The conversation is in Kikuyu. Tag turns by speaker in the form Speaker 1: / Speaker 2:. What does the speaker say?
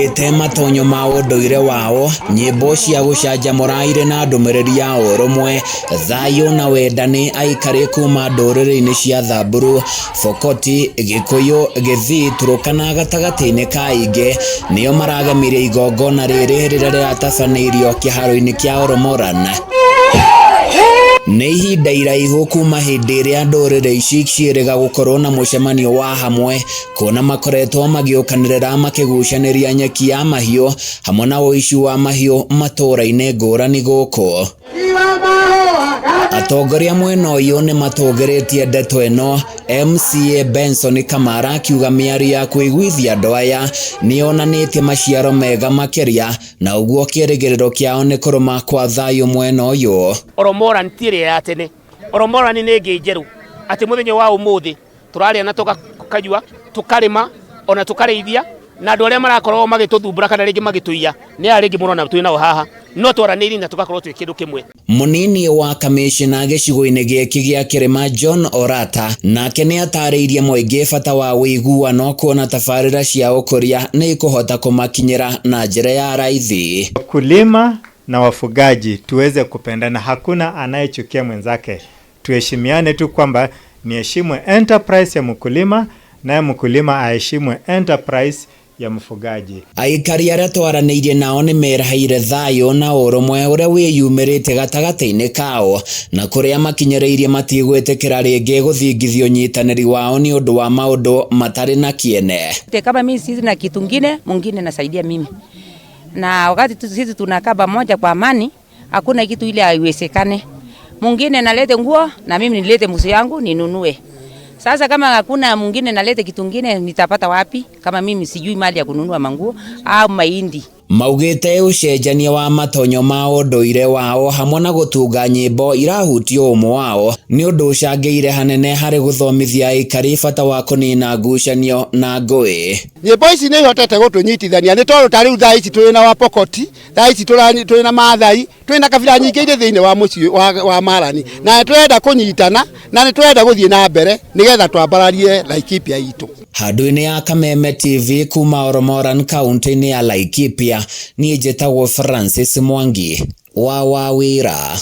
Speaker 1: Mahumbĩte matonyo ma ũndũire wao, nyĩmbo cia gũcanjamũra irĩ na ndũmĩrĩri ya ũrũmwe, thayũ na wendani aikari kuma ndũrĩrĩ-inĩ cia Thamburu, Pokoti, Gĩkũyũ, Gĩthii, Turkana gatagatĩ-inĩ ka ingĩ nĩo maragemirie igongona rĩrĩ rĩrĩa rĩratabanĩirio kĩharo-inĩ kĩa Oromoran. Nĩ ihinda iraihu kuma hĩndĩ ĩrĩa ndũrĩrĩ ici ciĩrĩga gũkorwo na mũcemanio wa hamwe kuona makoretwo magĩũkanĩrĩra makĩgucanĩria nyeki ya mahiũ hamwe na ũici wa mahiũ matũũra-inĩ ngũrani gũkũ. Atongoria mwena ũyũ nĩ matũgĩrĩtie ndeto ĩno, MCA Benson Kamara akiuga mĩario ya kũiguithia andũ aya nĩ yonanĩtie maciaro mega makĩria na ũguo kĩrĩgĩrĩro kĩao nĩ kũrũma kwa thayũ mwena ũyũ.
Speaker 2: Oromoran ti ĩrĩa ya tene, Oromoran nĩ ĩngĩ njerũ atĩ mũthenya wa ũmũthĩ tũrarĩa na tũkanyua, tũkarĩma ona tũkarĩithia na andũ arĩa marakorwo magĩtũthumbũra kana rĩngĩ magĩtũiya nĩ aya rĩngĩ mũrona twĩ nao haha no twaranĩirie na tũgakorwo twĩ kĩndũ kĩmwe.
Speaker 1: Mũnini wa kamĩcĩna gĩcigo-inĩ gĩkĩ gĩa Kĩrĩma John Orata nake nĩ atarĩirie mũingĩ bata wa ũiguano kuona tabarĩra cia ũkũria nĩ ikũhota kũmakinyĩra na njĩra ya raithi.
Speaker 3: Wakulima na wafugaji tuweze kupendana, hakuna anayechukia mwenzake. Tuheshimiane tu kwamba niheshimu enterprise ya mkulima naye mkulima aheshimu enterprise ya mfugaji.
Speaker 1: Aikari arĩa twaranĩirie nao nĩ merahĩire thayũ na ũrũmwe ũrĩa wĩyumĩrĩtie gatagatĩ-inĩ kao na kũrĩa makinyĩrĩirie matigwĩtĩkĩra rĩngĩ gũthingithia ũnyitanĩri wao nĩ ũndũ wa maũndũ matarĩ na kĩene.
Speaker 4: Kama mimi sina kitu ngine, mwingine nasaidia mimi, na wakati sisi tunakaa pamoja kwa amani, hakuna kitu ile haiwezekane. Mwingine nalete nguo na mimi nilete mbuzi yangu ninunue. Sasa kama hakuna mwingine nalete kitu kingine nitapata wapi kama mimi sijui mali ya kununua manguo au mahindi?
Speaker 1: Maugĩte ũcenjania wa matonyo ma ũndũire wao hamwe na gũtunga nyĩmbo irahutia ũmwe wao nĩ ũndũ ũcangĩire hanene harĩ gũthomithia aikari bata wa kũnina ngucanio na ngũĩ.
Speaker 5: Nyĩmbo ici nĩ ihotete gũtũnyitithania nĩ tondũ ta rĩu thaa ici twĩ na Wapokoti, thaa ici twĩ na Maathai, twĩ na kabira nyingĩ irĩ thĩinĩ wa mũciĩ wa Marani, na nĩ tũrenda kũnyitana na nĩ tũrenda gũthiĩ na mbere nĩgetha twambararie Laikipia itũ.
Speaker 1: Handũ-inĩ ya Kameme TV kuma Oromoran kaunti-inĩ ya Laikipia, niĩ njĩtagwo Francis Mwangi wa Wawĩra.